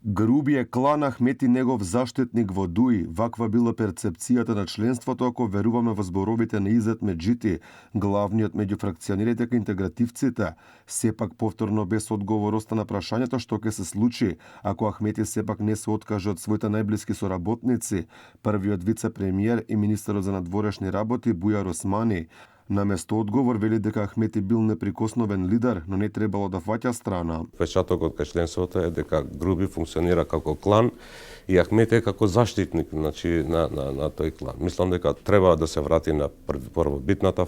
Груби е клан Ахмети негов заштитник во Дуи. Ваква била перцепцијата на членството ако веруваме во зборовите на Изет Меджити, главниот меѓу фракционерите кај интегративците. Сепак повторно без одговор остана прашањето што ќе се случи ако Ахмети сепак не се откаже од своите најблиски соработници, првиот вице-премиер и министерот за надворешни работи Бујар Османи. Наместо одговор вели дека Ахмети бил неприкосновен лидер, но не требало да фаќа страна. Печатокот кај членството е дека Груби функционира како клан и Ахмети е како заштитник, значи, на тој клан. Мислам дека треба да се врати на првобитната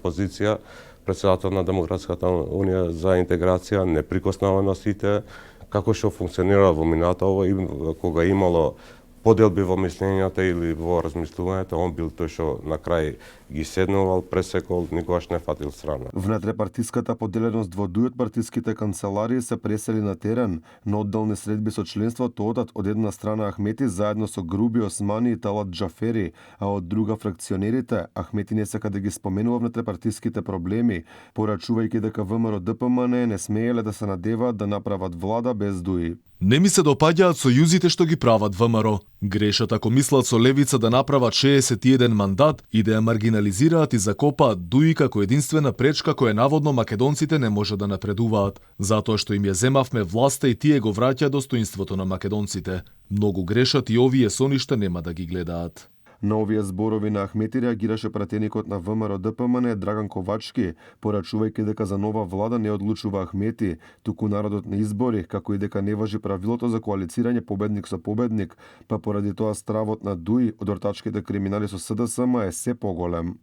позиција, председател на Демократската унија за интеграција, неприкосновеностите, како што функционира во минатово и кога имало поделби во мислењата или во размислувањето, он бил тој што на крај ги седнувал, пресекол, никогаш не фатил страна. Внетрепартиската поделеност во дуи од партиските канцеларии се пресели на терен, но одделни средби со членството одат од една страна Ахмети заедно со Груби, Османи и Талат Џафери, а од друга фракционерите. Ахмети не сака да ги споменува внетрепартиските проблеми, порачувајќи дека ВМРО ДПМН не смееле да се надеваат да направат влада без Дуи. Не ми се допаѓаат сојузите што ги прават ВМРО. Грешат ако мислат со левица да направат 61 мандат и да ја маргинализираат и закопаат Дуи како единствена пречка која наводно македонците не може да напредуваат, затоа што им ја земавме власта и тие го враќа достоинството на македонците. Многу грешат и овие соништа нема да ги гледаат. На овие зборови на Ахмети реагираше пратеникот на ВМРО ДПМН Драган Ковачки, порачувајќи дека за нова влада не одлучува Ахмети, туку народот на избори, како и дека не важи правилото за коалицирање победник со победник, па поради тоа стравот на Дуи од ортачките криминали со СДСМ е се поголем.